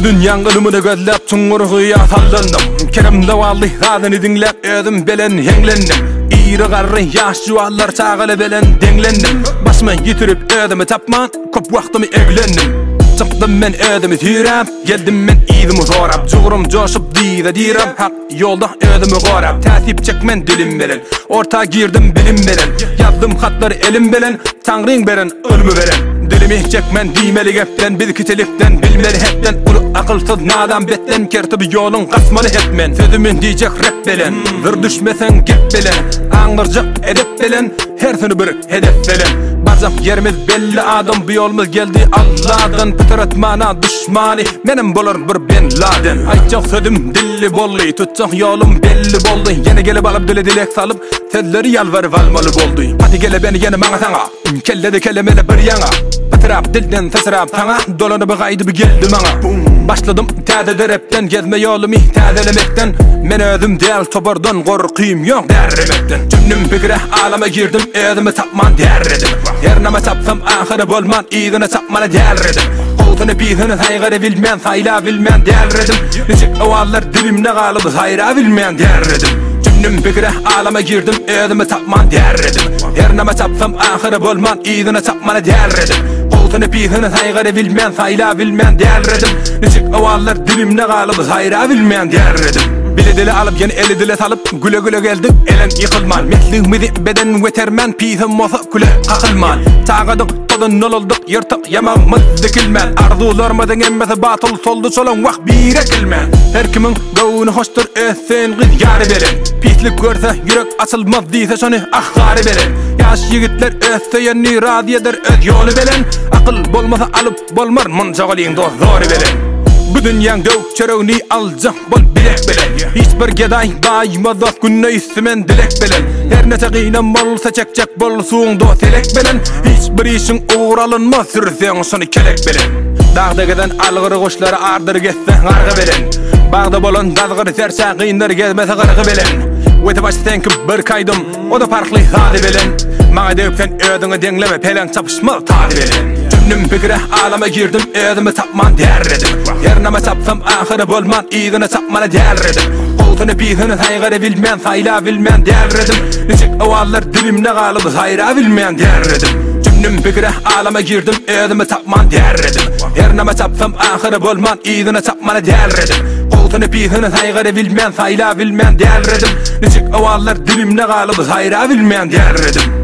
dünýäň ylymyny gözläp çuňňur guýa sallandym. Kerem zowally sazyny diňläp özüm belen heňlendim. Iri garry ýaş juwanlar çagaly belen deňlendim. Başymy ýitirip özümi tapman köp wagtymy eglendim. Çykdym men özümi süýräp, geldim men yzymy sorap. Jugrum joşup dyza diräp hak ýolda özümi gorap. Täsip çekmen dilim bilen, orta girdim bilim bilen. Ýazdym hatlary elim bilen, Taňryň beren ylmy beren. Dilimi çekmen diýmeli gepden, biz kiçilikden bilmeli hetden. Uly akylsyz nadan betden, kertibi ýoluň gasmaly hetmen. Sözümi diýjek rep bilen, zyr düşmeseň gep bilen. Aňdyrjak edep bilen, hersini bir hedef bilen. Barjak ýerimiz belli adam, bu ýolumyz geldi Alladan. Pytrat mana duşmany, menem bolar bir Ben Laden. Aýtjak sözüm dilli boldy, tutjak ýolum belli boldy. Ýene gelip alyp dile dilek salyp, Sözleri ýalbaryp almaly boldy. Hadi gele beni ýene maňa saňa. Kellede kelemele bir ýaňa. Pytyrap dilden syçrap saňa. Dolanyp gaýdyp geldi maňa. Başladym täzede repden gezme ýolumy täzelemekden. Men özüm däl topardan gorkym ýok därremekden. Çümdüm pikire alama girdim özümi tapman därredim. Her name tapsam ahyry bolman yzyny tapmaly dälredim. Gowusyny pisini saýgara bilmän saýla bilmän dälredim. Niçik owazlar dilimde galyp saýra bilmän därredim. Tümdüm pikire alama girdim özümi tapman därredim. Her name tapsam ahyry bolman yzyny tapmaly dälredim. Gowusyny pisini saýgara bilmän saýla bilmän dälredim. Niçik owazlar dilimde galyp saýra bilmän därredim. Bile dile alyp ýene eli dile salyp güle güle geldik elem ýykylman. Mesligimizi beden wetermen pisem bolsa küle kakylman. Çagadyk tozan dolaldyk ýyrtyk ýamagymyz dikilmän. Arzuwlarymyzyň hemmesi batyl soldy çolan wah bir ekilmän. Her kimiň Göwni hoşdur ösen gyz ýary beren. Pislik görse ýürek açylmaz diýse şony ah gary beren. Ýaş ýigitler öz söýenini razy eder öz ýoly belen. Akyl bolmasa alyp bolmar munça golyň dost zory belen. Bu dünýäň döwük çöregini aljak bol bilek bilen. Hiç bir gedaý baýymaz dost günde üsti men dilek bilen. Her näçe gynam bolsa çekjek bol suwuň dost elek bilen. Hiç bir işiň ugur alynmaz sürseň şony kelek bilen. Dagda gezen algyr guşlary ardyr gezse gargy bilen. Bagda bolan dazgyr serçä gyndyr gezmese gyrgy bilen. Weti başy seňki birki aýdym, o-da parhly sazy bilen. Maňa degip sen özüňi deňleme peleň çapyşmaz tazy bilen. Çümdüm pikire alama girdim özümi tapman därredim. Her name tapsam ahyry bolman yzyny tapmaly dälredim. Gowusyny pisini saýgara bilmän saýla bilmän dälredim. Niçik owazlar dilimde galyp saýra bilmän dälredim. Çümdüm pikire alama girdim özümi tapman därredim. Her name tapsam ahyry bolman yzyny tapmaly dälredim. Gowusyny pisini saýgara bilmän saýla bilmän dälredim. Niçik owazlar dilimde galyp saýra bilmän dälredim.